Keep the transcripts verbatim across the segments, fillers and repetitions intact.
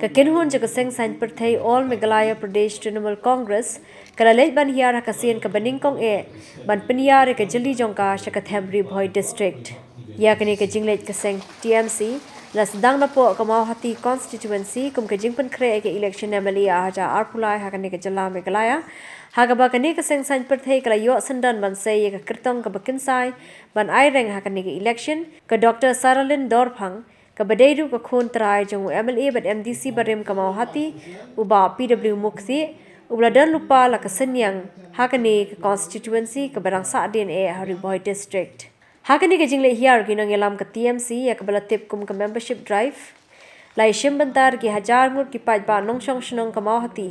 Ka kynhun jong ka seng saiñ pyrthei All Meghalaya Pradesh Trinamool Congress ka la leit ban hiar ha ka sien kaba nyngkong eh ban pynïar ïa ka jylli jong ka sha ka them Ri Bhoi District. Ïa kane ka jingleit ka seng T M C la sdang napoh ka Mawhati Constituency kum ka jingpynkhreh ïa ka election M L A ar hajar arphew lai ha kane ka jylla Meghalaya, ha kaba kane ka seng saiñ pyrthei ka la ïoh syndon ban sei ïa ka kyrtong kaba kynsai ban aireng ha kane ka election, ka Doctor Saralin Dorphang, kaba dei ruh ka khun trai jong u M L A bad M D C barim ka Mawhati, u Bah P W Mukthiah, uba la don lypa la ka synñiang ha kane ka constituency kaba dang sahdien eh ha Ri Bhoi District. Ha kane ka jingleit hiar ki nongïalam ka T M C ïa kaba la tip kum ka membership drive, la ïashim bynta da ki hajar ngut ki paidbah nongshong shnong ka Mawhati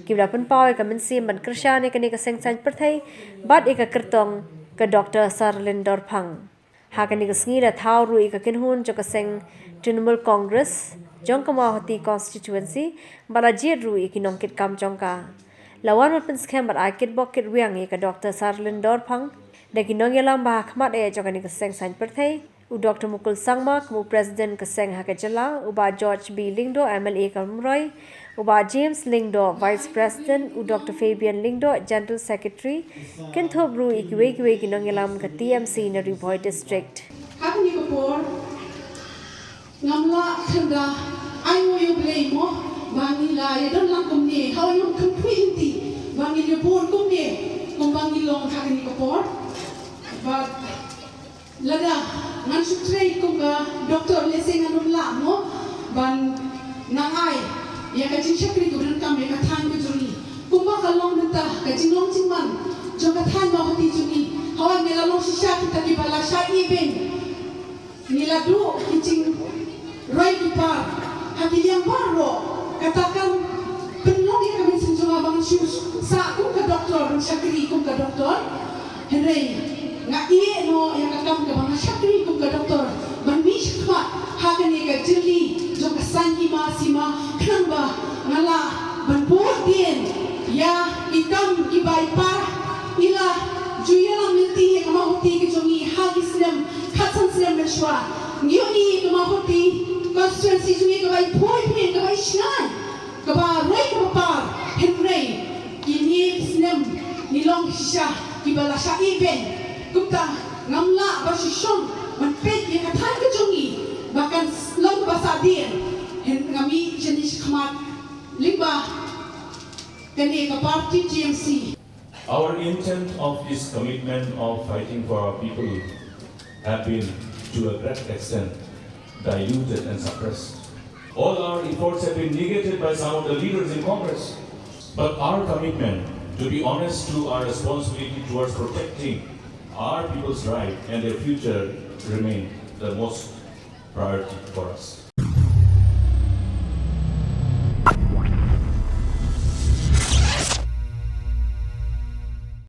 kiba la pynpaw ïa ka mynsiem ban kyrshan ïa kane ka seng saiñ pyrthei bad ïa ka kyrtong ka Doctor Saralin Dorphang. Ha kane ka sngi la thaw ruh ïa ka kynhun jong ka seng Trinamool Congress jong ka Mawhati Constituency bad la jied ruh ïa ki nongkitkam jong ka. La wan ban pynskhem bad ai kitbok kitrwiang ïa ka Doctor Saralin Dorphang da ki nongïalam ba ha khmat eh jong kane ka seng saiñ pyrthei, u Doctor Mukul Sangma kum u President ka seng ha ka jylla, u Bah George B Lyngdoh, M L A ka Umroi, u Bah James Lyngdoh, Vice President, u Doctor Fabian Lyngdoh, General Secretary, kynthup ruh ïa kiwei kiwei ki nongïalam ka T M C na Ri Bhoi District. Ha kane ka por ngam lah tang da ai nguh ïa U Blei mo ba ngi la ïadon lang kumne, haba ngam kynpoi lynti ba ngin ïabud kumne kumba ngi long ha kane ka por. Bad lada ngan shu trei kum ka doktor, lehse ngan ym lah mo ban nang ai ïa ka jingshakri kaba donkam ïa ka thaiñ ka jong ngi. Kumba ka long mynta ka jinglong jingman jong ka thaiñ Mawhati jong ngi, haba ngi la long shisha kita kiba la shah ibeiñ, ngi la duh ki jingroi ki par ha ki liang baroh. Kata kam pynlong ïa ka mynsiem jong nga ba ngan shu sah kum ka doktor, ban shakri kum ka doktor. Hynrei nga ïeh noh ïa ka kam kaba nga shakri kum ka doktor ban mih shakhmat ha kane ka jylli jong ka saiñ hima sima, khnang ba nga lah ban bud dien ïa ki kam kiba i pa i la ju ïalam lynti ïa ka Mawhati ka jong ngi ha ki snem khatsan snem mynshuwa. Ngi ïohi ïa ka Mawhati constituency jong ngi kaba i poi phi, kaba i shngain, kaba roi kaba par, hynrei kine ki snem ngi long shisha kiba la shah ibeiñ. Kumta ngam lah ban shu shong ban peit ïa ka thaiñ ka jong ngi ba kan long kaba sahdien. Hynrei ngam ïeh jani shakhmat lyngba kane ka party T M C. Our intent of this commitment of fighting for our people have been, to a great extent, diluted and suppressed. All our efforts have been negated by some of the leaders in Congress. But our commitment, to be honest, to our responsibility towards protecting our people's right and their future remain the most priority for us.